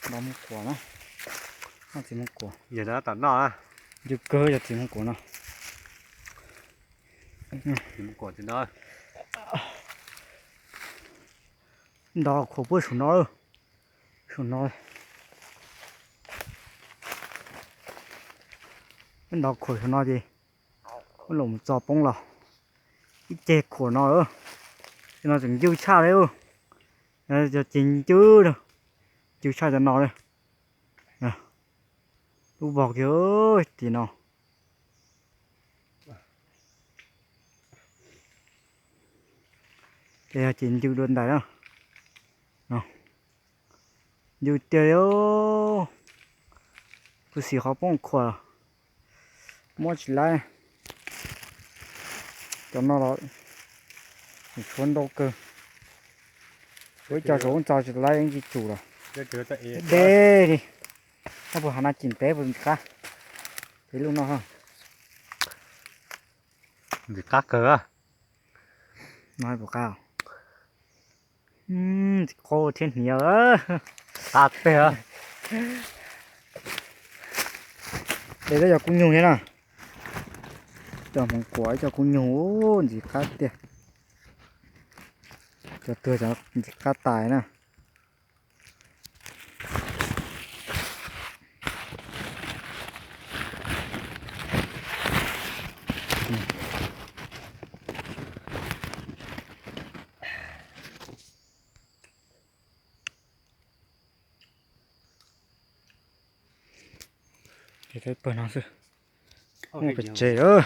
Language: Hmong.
Nto Hmoob Kuam na. Noj txiv Hmoob Kuam. Yog no tom noj. Ncw kawg yog txiv Hmoob Kuam no. Txiv Hmoob Kuam txiv no. Nto khuam puag saum no. Saum no. Nto khuam saum no ces ua los mus txo poob los. Ib ceg khuam no, no tseem ncw tshaj li. Cov ces ncw, ncw tshaj cov no li. Lub vog kiag tim no. Ces yog ces ncw dua ntais na. Ncw tiag li. Kuv xim qhov poob khuam, muab tsis laib. Cov no los tshuav ntau kawg. Ua ib co saum ub txo tsis laib yeej tsis tsum los. Deb li. Noj puas hav no cim peb puas ntxim qab? Peb lub no. Ntxim qab kawg. No puas qab? Ntxim qab thiab hniav. Qab tiag. Ces twb yog kub nyuj thiab na. Cov Hmoob Kuam ib co kub nyuj ntxim qab tiag. Cov tuag cov ntxim qab tas na. Pawg no xwb. Mus pem tsev lawm.